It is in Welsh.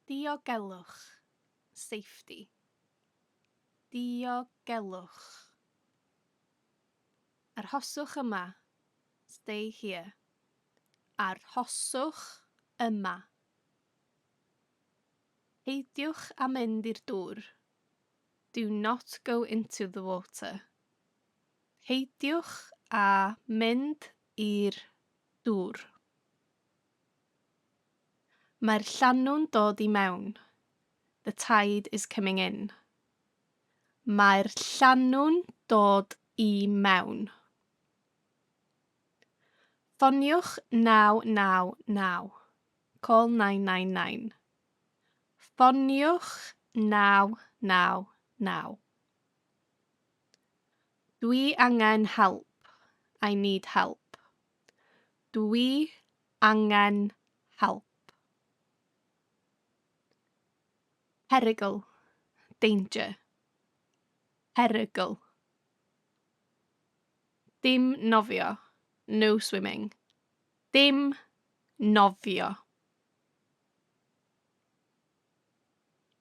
Diogelwch, safety. Diogelwch. Arhoswch yma, stay here. Arhoswch yma. Peidiwch â mynd i'r dŵr. Do not go into the water. Peidiwch â mynd i'r dŵr. Mae'r llanw'n dod i mewn. The tide is coming in. Mae'r llanw'n dod i mewn. Ffoniwch 999. Call 999. Ffoniwch 999. Dwi angen help. I need help. Dwi angen help. Perygl, danger. Perygl. Dim nofio, no swimming. Dim nofio.